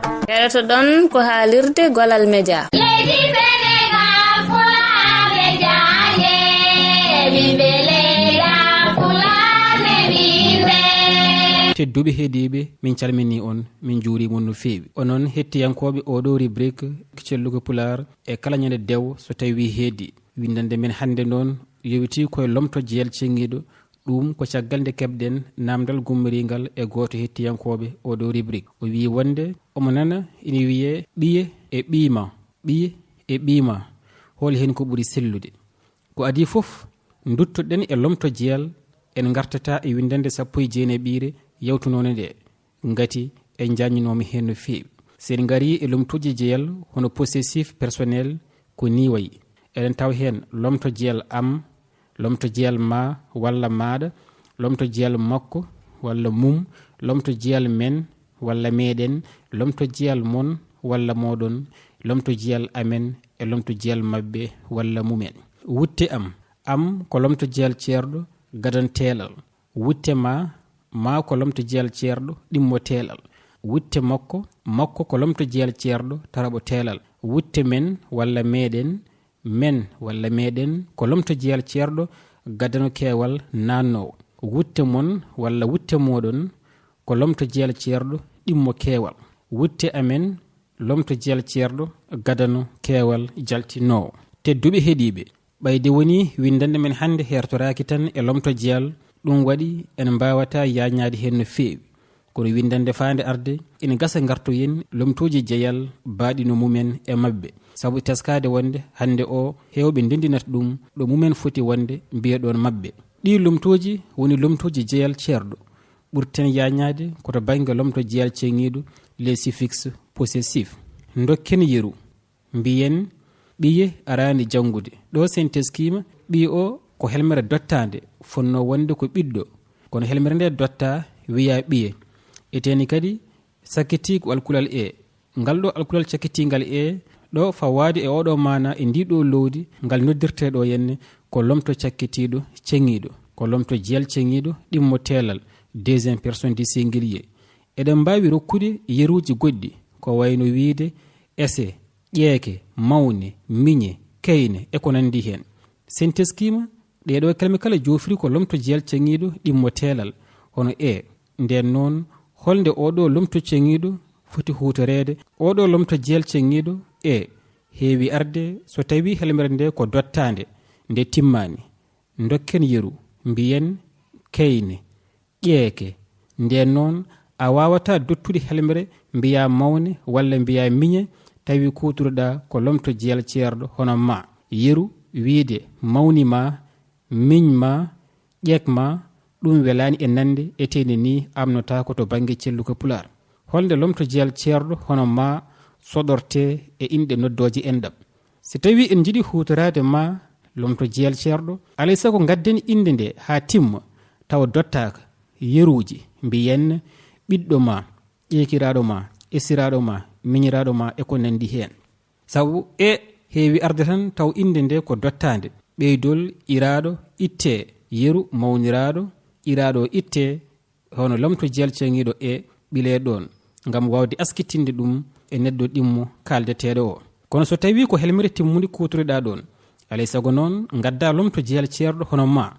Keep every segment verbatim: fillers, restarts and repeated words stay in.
Heɗotoɗon ko haalirde Golal Media. Tedduɓe heediiɓe, min calminii on, min njuuriima on no feewi. Onon hettiyankooɓe oo ɗoo rubrique Celluka Pulaar e kala ñande dewo so tawii heedi. Winndannde men hannde noon yowitii ko e lomto jeyal ceŋiiɗo. Ɗum ko caggal nde keɓɗen naamndal gummoriingal e gooto hettiyankooɓe oo ɗoo rubrique. O wiyi wonde omo nana ina wiyee ɓiye e ɓiima, ɓiye e ɓiima, hol heen ko ɓuri sellude? Ko adii fof, nduttoɗen e lomto jeyal, en ngartataa e winndannde sappo e jeenaɓiire yawtunoo nde, ngati en njaajninooma heen no feewi. So en ngarii e lomtooji jeyal hono possessif personnel, ko nii wayi. Eɗen tawa heen lomto jeyal am, lomto jeyal ma walla maaɗa, lomto jeyal makko walla mum, lomto jeyal men walla meɗen, lomto jeyal mon walla mooɗon, lomto jeyal amen e lomto jeyal maɓɓe walla mumen. Wutte am, am ko lomto jeyal ceerɗo gadano teelal. Wutte ma, ma ko lomto jeyal ceerɗo ɗimmo teelal. Wutte makko, makko ko lomto jeyal ceerɗo taraɓo teelal. Wutte men walla meɗen, men walla meɗen ko lomto jeyal ceerɗo gadano keewal naannoowo. Wutte mon walla wutte mooɗon ko lomto jeyal ceerɗo ɗimmo keewal. Wutte amen lomto jeyal ceerɗo gadano keewal jaltinoowo. Tedduɓe heɗiiɓe, ɓayde woni winndannde men hannde heertoraaki tan e lomto jeyal, ɗum waɗi en mbaawataa yaañaade heen no feewi. Kono winndannde faande arde, ina gasa ngartoyen lomtooji jeyal baaɗi no mumen e maɓɓe. Sabu teskaade wonde hannde o heewɓe ndendinata ɗum ɗo mumen foti wonde mbiyeɗon maɓɓe. Ɗii lomtooji woni lomtooji jeyal ceerɗo. Ɓurten yaañaade ko to bannge lomto jeyal ceŋiiɗo, les suffixes possessifs. Ndokken yeru. Mbiyen, ɓiye araani janngude. Ɗo sen teskiima, ɓiye o ko helmere dottaande, fotnoo wonde ko ɓiɗɗo. Kono helmere nde dottaa, wiyaa ɓiye. Eteeni kadi, sakkiti ko alkulal e. Ngal ɗo alkulal cakkitiingal e, ɗo fawaade e oɗo maana e ndi ɗo lowdi, ngal noddirtee ɗo henne ko lomto cakkitiiɗo ceŋiiɗo, ko lomto jeyal ceŋiiɗo, ɗimmo teelal, deuxième personne du singulier. Eɗen mbaawi rokkude yeruuji goɗɗi, ko wayno wiyde ese, ƴeeke, mawne, miñe, keyne, e ko nanndi heen. Sen teskiima, ɗee ɗo kelme kala joofri ko lomto jeyal ceŋiiɗo ɗimmo teelal, hono e. Ndeen noon, holnde oo ɗo lomto ceŋiiɗo foti huutoreede? Oo ɗo lomto jeyal ceŋiiɗo e heewi arde so tawii helmere nde ko dottaande, nde timmaani. Ndokken yeru, mbiyen keyne, ƴeeke. Ndeen noon, a waawataa dottude helmere mbiyaa mawne walla mbiyaa miñe, tawi kuuturuɗaa ko lomto jeyal ceerɗo hono ma. Yeru, wiyde mawni ma, miñ ma, ƴeek ma, ɗum welaani e nande, eteeni ni amnotaako to bannge celluka Pulaar. Holnde lomto jeyal ceerɗo hono ma soɗortee e inɗe noddooje enɗam? Si tawii en njiɗi huutoraade ma lomto jeyal ceerɗo, alay sago ngadden innde nde haa timma, tawa dottaaka, yeruuji, mbiyen ɓiɗɗo ma, ƴeekiraaɗo ma, esiraaɗo ma, miñiraaɗo ma, e ko nanndi heen. Sabu e heewi arde tan taw innde nde ko dottaande. Ɓeydol iraaɗo ittee, yeru mawniraaɗo, iraaɗo ittee, hono lomto jeyal ceŋiiɗo e ɓilee ɗoon, ngam waawde askitinde ɗum e neɗɗo ɗimmo kaaldeteeɗo o. Kono so tawii ko helmere timmunde kuutoreɗaa ɗoon, alay sago noon ngaddaa lomto jeyal ceerɗo hono ma.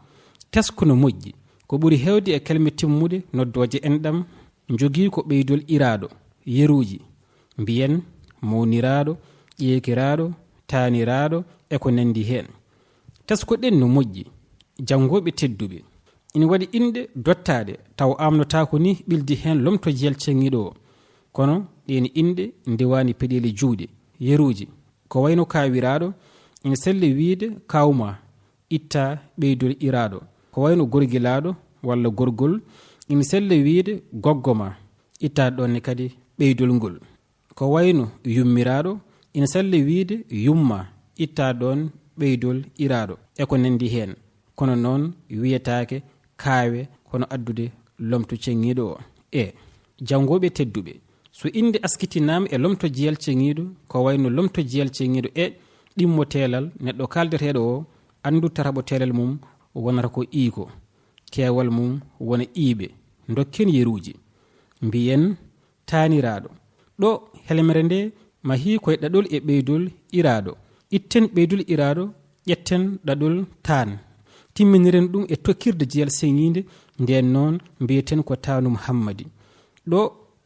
Tesko no moƴƴi. Ko ɓuri heewde e kelme timmuɗe noddooje enɗam njogii ko ɓeydol iraaɗo, yeruuji, mbiyen mawniraaɗo, ƴeekiraaɗo, taaniraaɗo, e ko nanndi heen. Tesko-ɗen no moƴƴi. Janngooɓe tedduɓe, ina waɗi inɗe dottaaɗe taw amnotaako ni ɓildi heen lomto jeyal ceŋiiɗo o. Kono ɗeen inɗe ndewaani peɗeeli juuɗe, yeruuji. Ko wayno kaawiraaɗo, ina selli wiyde kaaw ma, itta ɓeydol iraaɗo. Ko wayno gorgilaaɗo walla gorgol, ina selli wiyde goggo ma, itta ɗoon ne kadi ɓeydol ngol. Ko wayno yummiraaɗo, ina selli wiyde yumma, itta ɗoon ɓeydol iraaɗo, e ko nanndi heen. Kono noon wiyetaake kaawe hono addude lomto ceŋiiɗo o. E janngooɓe tedduɓe, so innde askitinaama e lomto jeyal ceŋiiɗo, ko wayno lomto jeyal ceŋiiɗo e ɗimmo teelal, neɗɗo kaaldeteeɗo o, anndu taraɓo teelal mum wonata ko iiko, keewal mum wona iiɓe. Ndokken yeruuji. Mbiyen taaniraaɗo. Ɗo helmere nde mahii koye ɗaɗol e ɓeydol iraaɗo. Itten ɓeydol iraaɗo, ƴetten ɗaɗol taan. Timminiren ɗum e tokkirde jeyal seŋiinde, ndeen noon mbiyeten ko taanum hammadi. Ɗo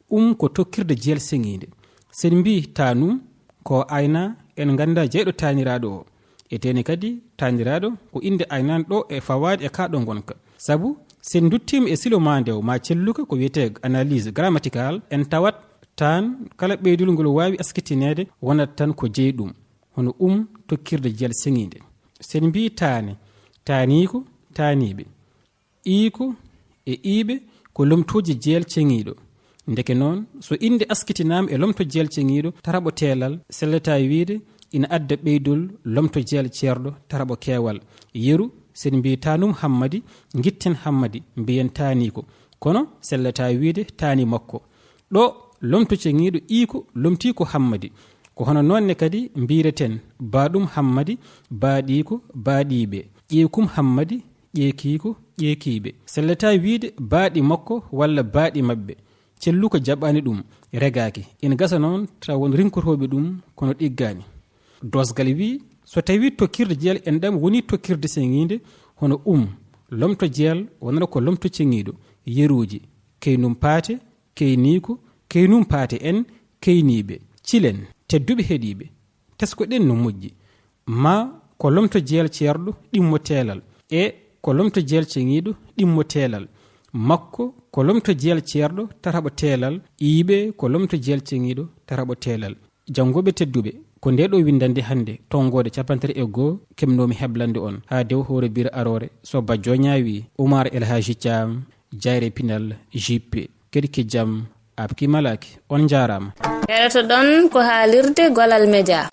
um ko tokkirde jeyal seŋiinde. Sen mbii taanum ko ayna, en ngannda jeyɗo taaniraaɗo o. Etene kadi taaniraaɗo ko innde aynaan ɗo e fawaade e kaa ɗo ngonka. Sabu sen nduttiima e silo maa ndew maa celluka ko wiyetee analyse grammaticale, en tawat taan kala ɓeydol ngol waawi askitineede wonat tan ko jeyi ɗum. Hono um tokkirde jeyal seŋiinde. Sen mbii taane, taaniiko, taaniiɓe. Iiko e iiɓe ko lomtooji jeyal ceŋiiɗo. Ndeke noon, so innde askitinaama e lomto jeyal ceŋiiɗo taraɓo teelal, sellataa wiyde ina adda ɓeydol lomto jeyal ceerɗo taraɓo keewal. Yeru, sen mbii taanum hammadi, ngitten hammadi, mbiyen taaniiko. Kono sellataa wiyde taani makko. Ɗo lomto ceŋiiɗo iiko lomtii ko hammadi. Ko hono noon ne kadi mbiyireten baaɗum hammadi, baaɗiiko, baaɗiiɓe, ƴeekum hammadi, ƴeekiiko, ƴeekiiɓe. Sellataa wiyde baaɗi makko walla baaɗi maɓɓe. Celluka jaɓaani ɗum, regaaki. Ina gasa noon tawa won rinkotooɓe ɗum kono ɗiggaani. Doosgal wii, so tawii tokkirde jeyal enɗam wonii tokkirde seŋiinde, hono um, lomto jeyal wonata ko lomto ceŋiiɗo, yeruuji, keynum paate, keyniiko, keynum paate en, keyniiɓe. Cilen, tedduɓe heɗiiɓe. Teskoɗen no moƴƴi. Maa ko lomto jeyal ceerɗo ɗimmo teelal. E ko lomto jeyal ceŋiiɗo ɗimmo teelal. Makko ko lomto jeyal ceerɗo tataɓo teelal. Iiɓe ko lomto jeyal ceŋiiɗo tataɓo teelal. Janngooɓe tedduɓe, ko ndee ɗo winndannde hannde, tonngoode cappanɗe tati e goo, keɓnoomi heblande on haa dew hoore biro aroore, so bajjo ñaawi, Oumar El Hadji Thiam, Jayre Pinal, J P. Kadi ki jam, aabki malaaki. On njaaraama. Heɗotoɗon ko haalirde Golal Media.